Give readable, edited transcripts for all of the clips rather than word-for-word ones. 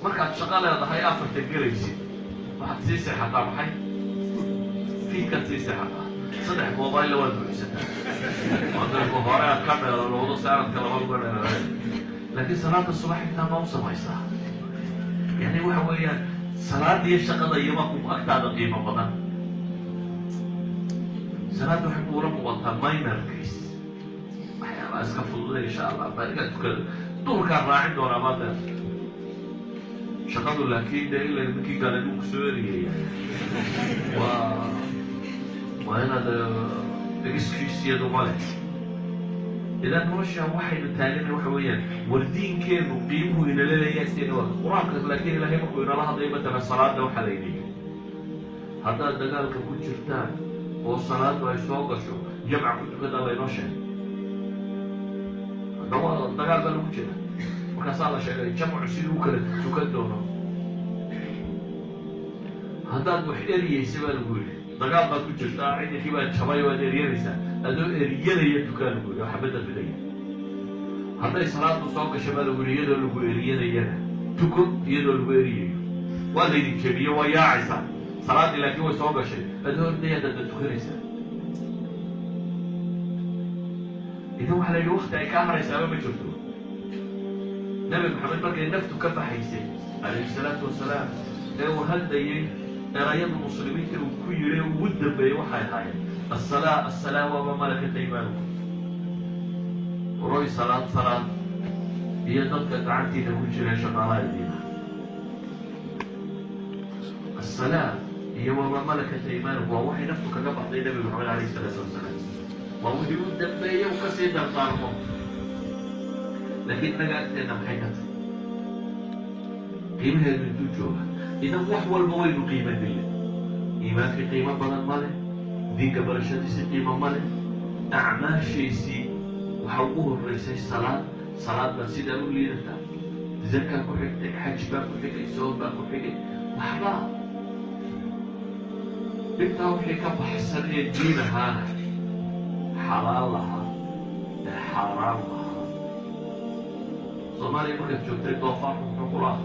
Markaad shaqo leedahay afarta gelaysid, waxaad sii seexataa maxay? Fiidkaad sii seexataa. Saddex mobile waad buuxsataa, wadanku hore aad ka dheelalowdo, saanadka laba uga dheelale. Laakiin salaada subax intaa ma u samaysaa? Yani waxa weeyaan salaada iyo shaqada iyoma ku agtaada qiimo badan. Salaadda waxay kuula muuqataa minor case, waxyaabaa iska fududa, insha Allah baa tukada, duhurkaan raacin doonaa baad leedahay shaqadu. Laakiin dee ila ninkii galay uu kusoo eriyaya, waa inaad excuse-yadu ma leh. Idan nolosha waxaynu taagana waxa weeyaan war diinkeenu qiimuhu inala leeyahay agteena waa Qur-aanka. Laakiin Ilaahay markuu inala hadlayo matalan salaada, waxaa la yidhi haddaad dagaalka ku jirtaan oo salaadu ay soo gasho, jamca ku tukada laynoo sheegay. Haddaba dagaal baa lagu jira, markaasaa la sheegay jamcu siduu u kala tukan doono. Haddaad wax eriyeysa baa lagu yidhi, dagaal baad ku jirtaa, ciidankii baa jabay, waad eryanaysaa, adoo eryanaya tukaa lagu yidhi oo xabadda ridaya. Hadday salaadu soo gasho baa lagu yidhi, iyadoo lagu eryanayana tuko. Iyadoo lagu eriyayo, waa laydin jebiye, waa yaacaysaa salaaddii, laakiin way soo gashay, adoo ordaya haddaad tukanaysaa. Idan waxaa la yidhi wakti ay kaa haraysaaba ma jirto. Nabi Maxamed markay naftu ka baxaysay calayhi salaatu wasalaam ee uu hadlayay, erayada muslimiinta uu ku yidhi ugu dambeeyey waxay ahaayeen assalaa assalaa wamaa malakat aymaanukum. Waroy salaad salaad iyo dadka gacantiina ku jira shaqaalaha idiina. Assalaa iyo wamaa malakat aymaanukum waa waxay naftu kaga baxday Nabi Maxamed calayhi salaatu wasalaam, waa wixii u dambeeyey uu kasii dardaarmo. Laakiin innaga agteenna maxay ka tahay? Qiimaheedu intuu jooga? Idan wax walba waynu qiimo dilay. Iimaankii qiimo badan ma leh, diinka barashadiisii qiimo ma leh, acmaashiisii waxa ugu horraysay salaad. Salaad baa sidaa u liidataa, zakaa ku xigtay, xaj baa ku xigay, soom baa ku xigay. Waxba intaa wixii ka baxsan ee diin ahaana xalaal lahaa ee xaaraam lahaa. Soomaaliya markaad joogtay doofaarku muxuu ku lahaa?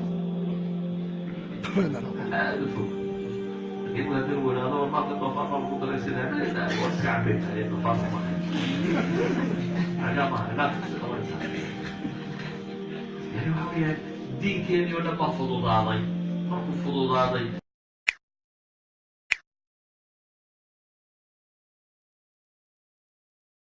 Aada u fog. Laakiin marka hadii lagu idhahdo war maalka doofaar baa lagu daray, sida waa iska cabaytahay, doofaarka maaha, xagaa maaha, inaad qabanaysaa. Yani waxa weeyaan diinkeenii oo dhan baa fududaaday. Markuu fududaaday